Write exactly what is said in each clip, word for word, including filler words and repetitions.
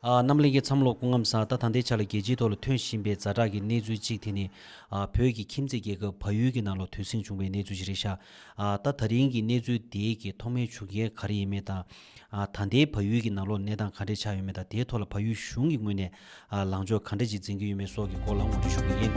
ཨ། རྣམ་པ་ལྷན་རྒྱས་ཚང་མ་ལོ་སྐུ་ཁམས་བཟང་། ད་ད་ལྟའི་ཆ་ལ་རྒྱལ་སྤྱིའི་ཐོག་ལ་ཐོན་བཞིན་པའི་ཛ་དྲག་གི་གནས་ཚུལ་གཅིག་དེ་ནི། ཨ། བོད་ཀྱི་ཁྱིམ་མཚེས་རྒྱལ་ཁབ་བལ་ཡུལ་གྱི་ནང་ལ་དུས་ཟིང་བྱུང་བའི་གནས་ཚུལ་ཞིག་རེད་ཤག་ཨ། ད་ད་རིང་གི་གནས་ཚུལ་དེའི་གི་ཐོག་མའི་བྱུང་རྐྱེན་ག་རེ་ཡིན་མིན་དང་། ཨ། ད་ལྟའི་བལ་ཡུལ་གྱི་ནང་ལོགས་གནས་སྟངས་ག་འདྲས་ཆགས་ཡོད་མེད་དང་། དེའི་ཐོག་ལ་བལ་ཡུལ་གཞུང་གི་ངོས་ནས། ཨ། ལངས་ཕྱོགས་ག་འདྲས་ཅིག་འཛིན་གྱི་ཡོད་མེད་སོགས་ཀྱི་སྐོར་ལ་ངོ་སྤྲོད་ཞུ་གི་ཡིན།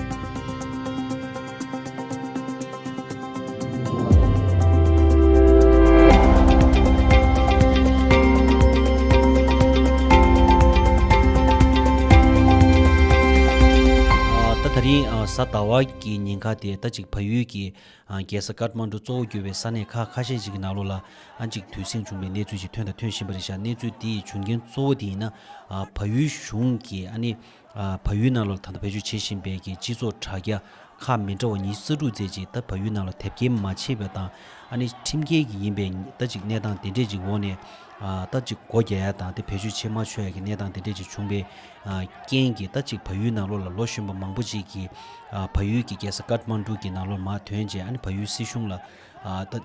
ཨ། ད་ད་རིང་། ཨ། གཟའ་ཟླ་བ་གི་ཉིན་ཁ་དེ་ད་ཅིག་བལ་ཡུལ་གྱི། ཨ། རྒྱལ་ས་ཀཏ་མན་ཌུ་གཙོ་བོ་གྱུར་བའི་ས་གནས་ཁག་ཁ་ཤས་ཤིག་གི་ནང་ལོགས་ལ། ཨ། ཅིག་དུས་ཟིང་བྱུང་བའི་གནས་ཚུལ་ཞིག་ཐོན་དང་ཐོན་བཞིན་པ་རེད་ཤག་གནས་ཚུལ་དེའི་བྱུང་རྐྱེན་གཙོ་བོ་དེ་ཡིན་ན། ཨ། བལ་ཡུལ་གཞུང་གིས། ཨ་ནི། ཨ། བལ་ཡུལ་ནང་ལོགས་ལ་ད་ལྟ་བེད་སྤྱོད་བྱེད་བཞིན་པའི་གི་སྤྱི་ཚོགས་དྲ་རྒྱ་ཁག་མི་འདྲ་བ་ཉི་ཤུ་རྩ་དྲུག་ཙམ་ཅིག་ད་བལ་ཡུལ་ནང་ལ་དེབ་སྐྱེལ་མ་བྱས་པ་དང་། ཨ་ནི་ཁྲིམས་འགལ་གྱི་ཡིན་པའི་ད་ཅིག་གནས་སྟངས་དེ་འདྲས་ཅིག་འོག་ནས། ཨ། ད་ཅིག་སྒོ་རྒྱག་ཡ་དང་དེ་བེད་སྤྱོད་བྱེད་མ་ཆོག་ཡ་གི་གནས་སྟངས་དེ་འདྲས་ཅིག་བྱུང་བའི། ཨ། རྐྱེན་གྱིས་ད་ཅིག་བལ་ཡུལ་ནང་ལོགས་ལ་ལོ་གཞོན་པ་མང་པོ་ཅིག་གིས། ཨ། བལ་ཡུལ་གྱི་རྒྱལ་ས་ཀཏ་མན་ཌུ་གི་ནང་ལོགས་མར་ཐོན་རྗེས། ཨ་ནི་བལ་ཡུལ་སྲིད་གཞུང་ལ། ཨ། ད་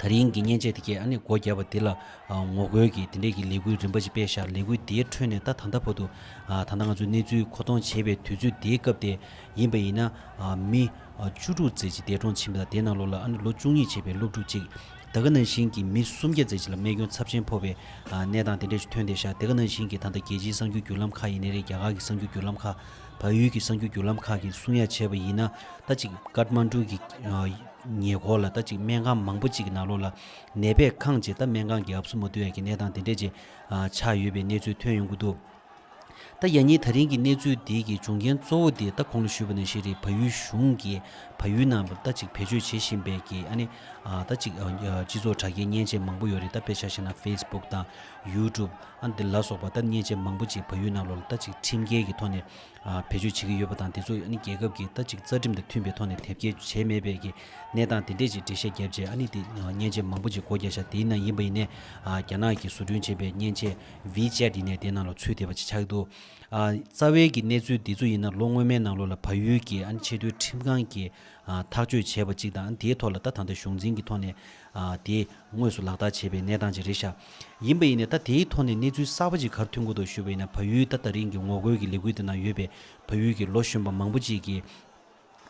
ད་རིང་གི་མཉེན་ཆས་དེ་གས། ཨ་ནི་སྒོ་བརྒྱབ་པ་དེ་ལ། ཨ། ངོ་རྒོལ་གྱི་དེ་འདྲས་ཀྱི་ལས་འགུལ་རིམ་པ་ཅིག་སྤེལ་ཤག་ལས་འགུལ་དེའི་ཁྲོད་ནས་ད་ད་ལྟ་བར་དུ། ཨ། ད་ལྟ་ང་ཚོས་གནས་ཚུལ་མཁོ་གཏོང་བྱེད་པའི་དུས་ཚོད་དེའི་སྐབས་དེ་ཡིན་པ་ཡིན་ན། ཨ། མི། ཨ། བཅུ་དྲུག་ཙམ་ཅིག་འདས་གྲོངས་ཕྱིན་པ་དང་། དེའི་ནང་ལོགས་ལ། ཨ་ནི་ལོ་བཅུ་གཉིས་བྱས་པའི་སློབ་ཕྲུག་ཅིག་དེ་ག་ནང་བཞིན་གྱི་མི་སུམ་བརྒྱ་ཙམ་ཅིག་ལ་རྨས་སྐྱོན་ཚབས་ཆེན་ཕོག་པའི། ཨ། གནས་སྟངས་དེ་འདྲ་ཞིག་ཐོན་བསྡད་ཤག་དེ་ག་ནང་བཞིན་གྱི་ད་ལྟ་རྒྱལ་སྤྱིའི་གསར་འགྱུར་བརྒྱུད་ལམ་ཁག་ཡིན་ནའི་རེད། རྒྱ་གར་གྱི་གསར་འགྱུར་བརྒྱུད་ལམ་ཁག་བལ་ཡུལ་གྱི་གསར་འགྱུར་བརྒྱུད་ལམ་ཁག་གིས་གསུང་ཡ་བྱས་པ་ཡིན་ན། ད་ཅིག་ཀཏ་མན་ཌུ་གི། ཨ། ཉེ་འཁོར་ལ་ད་ཅིག་སྨན་ཁང་མང་པོ་ཅིག་གི་ནང་ལོགས་ལ་ནད་པས་ཁེངས་བྱས། ད་སྨན་ཁང་གི་ཨབ་སུ་མ་བཏུབ་ཡ་གི་གནས་སྟངས་དེ་འདྲས་ཅིག་ཨ། ཆགས་ཡོད་པའི་གནས་ཚུལ་ཐོན་ཡོང་གི་འདུག་ད་ཡང་སྙིང་ད་རིང་གི་གནས་ཚུལ་འདི་གི་བྱུང་རྐྱེན་གཙོ་བོ་དེ་ད་གོང་ལ་ཞུས་པ་ནང་བཞིན་རེད། བལ་ཡུལ་གཞུང་གིས་བལ་ཡུལ་ནང་ད་ཅིག་བེད་སྤྱོད་བྱེད་བཞིན་པའི་གི། ཨ་ནི། ཨ། ད་ཅིག་ཨ། སྤྱི་ཚོགས་དྲ་རྒྱའི་མཉེན་ཆས་མང་པོ་ཡོད་རེད། ད་དཔེ་ཆ་བཞག་ན་ཕེ་སི་བུག་དང་ཡུ་ཊུབ། ཨ། འདི་ལ་སོགས་པ་ད་མཉེན་ཆས་མང་པོ་ཅིག་བལ་ཡུལ་ནང་ལོགས་ལ་ད་ཅིག་ཁྲིམས་འགལ་གྱི་ཐོག་ནས། ཨ། བེད་སྤྱོད་བྱེད་ཀྱི་ཡོད་པ་དང་། དེ་ཚོ། ཨ་ནི་རྒྱལ་ཁབ་ཀྱི་ད་ཅིག་རྩ་ཁྲིམས་དང་མཐུན་པའི་ཐོག་ནས་དེབ་སྐྱེལ་བྱས་མེད་པའི་གི་གནས་སྟངས་དེ་འདྲས་ཅིག་འགྲེལ་བཤད་བརྒྱབ་རྗེས། ཨ་ནི་དེ། ཨ། མཉེན་ཆས་མང་པོ་ཅིག་སྒོ་རྒྱག་ཤག་དེའི་ནང་ཡིན་པ་ཡིན་ནའི། ཨ། རྒྱ་ནག་གིས་བཟོ་སྐྲུན་བྱས་པའི་མཉེན་ཆས་ཝི་ཅེཊ་ཡིན་ནའི་དེའི་ནང་ལ་ཚུད་བསྡད་པ་ཅིག་ཆགས་ཀྱི་འདུག་ཨ། རྩ་བའི་གི་གནས་ཚུལ་འདི་ཚོ་ཡིན་ན་ལོ་སྔོན་མའི་ནང་ལོགས་ལ་བལ་ཡུལ་གྱི། ཨ་ནི་ཆེས་མཐོའི་ཁྲིམས་ཁང་གིས། ཨ། ཐག་གཅོད་བྱས་པ་ཅིག་དང་། དེའི་ཐོག་ལ་ད་ད་ལྟ་གཞུང་འཛིན་གྱི་ཐོག་ནས། ཨ། དེ་དངོས་སུ་ལག་བསྟར་བྱས་པའི་གནས་སྟངས་ཅིག་རེད་ཤག་ཡིན་པ་ཡིན་ནའི་ད་དེའི་ཐོག་ནས་གནས་ཚུལ་གསར་པ་ཅིག་ག་རེ་ཐོན་གྱི་འདུག་ཞུས་པ་ཡིན་ན། བལ་ཡུལ་ད་ད་རིང་གི་ངོ་རྒོལ་གྱི་ལས་འགུལ་དེ་ནང་ཡོད་པའི་བལ་ཡུལ་གྱི་ལོ་གཞོན་པ་མང་པོ་ཅིག་གིས།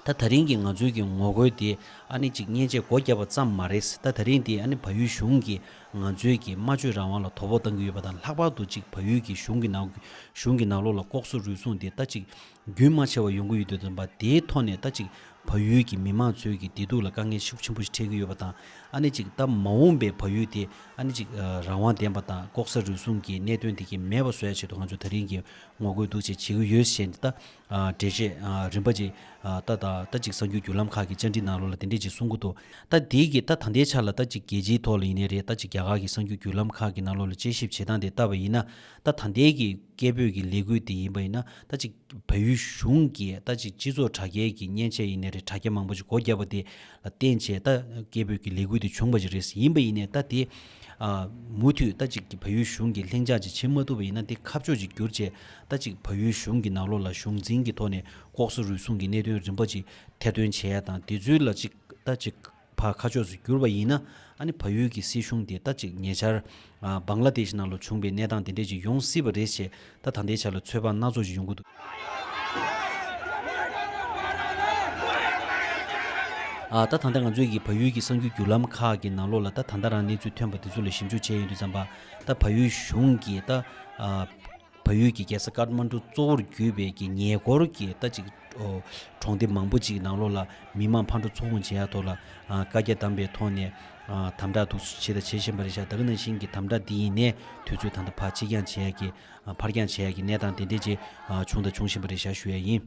ད་ད་རིང་གི་ང་ཚོའི་གི་ངོ་རྒོལ་དེ། ཨ་ནི་ཅིག་མཉེན་ཆས་སྒོ་བརྒྱབ་པ་ཙམ་མ་རེད། ད་ད་རིང་དེ། ཨ་ནི་བལ་ཡུལ་གཞུང་གིས་ང་ཚོའི་གི་སྨྲ་བརྗོད་རང་དབང་ལ་དོ་ཕོག་བཏང་གི་ཡོད་པ་དང་། ལྷག་པར་དུ་ཅིག་བལ་ཡུལ་གྱི་གཞུང་གི་ནང་། གཞུང་གི་ནང་ལོགས་ལ་ལྐོག་ཟ་རུལ་སུངས་དེ་ད་ཅིག་རྒྱུན་མ་ཆད་པར་ཡོང་གི་ཡོད་དུས་ཙམ་པ། དེའི་ཐོག་ནས་ད་ཅིག་བལ་ཡུལ་གྱི་མི་མང་ཚོའི་གི་བདེ་སྡུག་ལ་དཀའ་ངལ་ཤུགས་ཆེན་པོ་ཞིག་འཕྲད་ཀྱི་ཡོད་པ་དང་། ཨ་ནི་ཅིག་ད་མ་འོངས་པའི་བལ་ཡུལ་དེ། ཨ་ནི་ཅིག་ཨ། རང་དབང་ལྡན་པ་དང་། ལྐོག་ཟ་རུལ་སུངས་ཀྱི་གནད་དོན་དེ་གི་མེད་པ་བཟོ་ཡ་ཆེད་དུ་ང་ཚོ་ད་རིང་གི་ངོ་རྒོལ་འདུག་ཅེས་བྱེད་ཀྱི་ཡོད་ཞེས་ད། ཨ། འགྲེལ་བཤད། ཨ། རིམ་པ་ཅིག་ཨ། ད་ད་ད་ཅིག་གསར་འགྱུར་བརྒྱུད་ལམ་ཁག་གི་བཅར་འདྲི་ནང་ལོགས་ལ་དེ་འདྲས་ཅིག་གསུང་གི་འདུག་ད་དེ་གི་ད་ད་ལྟའི་ཆ་ལ་ད་ཅིག་རྒྱལ་སྤྱིའི་ཐོག་ལ་ཡིན་ནའི་རེད། ད་ཅིག་རྒྱ་གར་གྱི་གསར་འགྱུར་བརྒྱུད་ལམ་ཁག་གི་ནང་ལོགས་ལ་དཔྱད་ཞིབ་བྱེད་སྟངས་དེ་ལྟ་བ་ཡིན་ན། ད་ད་ལྟའི་གི་སྐད་འབོད་ཀྱི་ལས་འགུལ་དེ་ཡིན་པ་ཡིན་ན། ད་ཅིག་བལ་ཡུལ་གཞུང་གིས་ད་ཅིག་སྤྱི་ཚོགས་དྲ་རྒྱའི་གི་མཉེན་ཆས་ཡིན་ནའི་རེད། དྲ་རྒྱ་མང་པོ་ཅིག་སྒོ་བརྒྱབ་པ་དེ་ལ་བརྟེན་བྱས་ད་སྐད་འབོད་ཀྱི་ལས་འགུལ་དེ་བྱུང་བ་ཅིག་རེད། ཡིན་པ་ཡིན་ནའི་ད་དེ། ཨ། མུ་མཐུད་ད་ཅིག་གི་བལ་ཡུལ་གཞུང་གིས་ལྷིང་འཇགས་ཅིག་བྱེད་མ་ཐུབ་པ་ཡིན་ན། དེ་ཁ་ཕྱོགས་ཅིག་བསྒྱུར་བྱས། ད་ཅིག་བལ་ཡུལ་གཞུང་གི་ནང་ལོགས་ལ་གཞུང་འཛིན་གྱི་ཐོག་ནས་ལྐོག་ཟ་རུལ་སུངས་ཀྱི་གནད་དོན་རིམ་པ་ཅིག་ཐེར་འདོན་བྱེད་ཡ་དང་། དེ་ཚོའི་ལ་ཅིག་ད་ཅིག་ཕར་ཁ་ཕྱོགས་སུ་བསྒྱུར་བ་ཡིན་ན། ཨ་ནི་བལ་ཡུལ་གྱི་སྲིད་གཞུང་དེ་ད་ཅིག་ཉེ་ཆར། ཨ། བང་ལ་དེཤ་ནང་ལ་བྱུང་བའི་གནས་སྟངས་དེ་འདྲས་ཅིག་ཡོང་སྲིད་པ་རེད་ཅེས་ད་ད་ལྟའི་ཆ་ལ་ཚོད་དཔག་སྣ་ཚོགས་ཅིག་ཡོང་གི་འདུག་ཨ། ད་ད་ལྟ་ང་ཚོའི་གི་བལ་ཡུལ་གྱི་གསར་འགྱུར་བརྒྱུད་ལམ་ཁག་གི་ནང་ལོགས་ལ་ད་ད་ལྟ་རང་གནས་ཚུལ་ཐོན་པ་དེ་ཚོ་ལ་ཞིབ་འཇུག་བྱས་ཡོང་དུས་ཙམ་པ། ད་བལ་ཡུལ་གཞུང་གིས་ད། ཨ། བལ་ཡུལ་གྱི་རྒྱལ་ས་ཀཏ་མན་ཌུ་གཙོ་བོར་གྱུར་པའི་གི་ཉེ་འཁོར་གྱི་ད་ཅིག་ཨོ། གྲོང་སྡེ་མང་པོ་ཅིག་ནང་ལོགས་ལ་མི་མང་ཕར་འགྲོ་ཚུར་འོང་བྱེད་ཡ་ཐོག་ལ། ཨ། བཀའ་རྒྱ་བསྡམས་པའི་ཐོག་ནས། ཨ། དམ་དྲག་འདུག་བྱེད་དང་བྱེད་བཞིན་པ་རེད་ཤག་ད་ག་ནང་བཞིན་གྱི་དམ་དྲག་འདི་ཡིན་ནའི་དུས་ཚོད་ད་ལྟ་ཕར་ཕྱིར་འགྱངས་བྱེད་ཡ་གི། ཨ། ཕར་འགྱངས་བྱེད་ཡ་གི་གནས་སྟངས་དེ་འདྲས་ཅིག་ཨ། བྱུང་དང་འབྱུང་བཞིན་པ་རེད་ཤག་ཞུ་ཡ་ཡིན།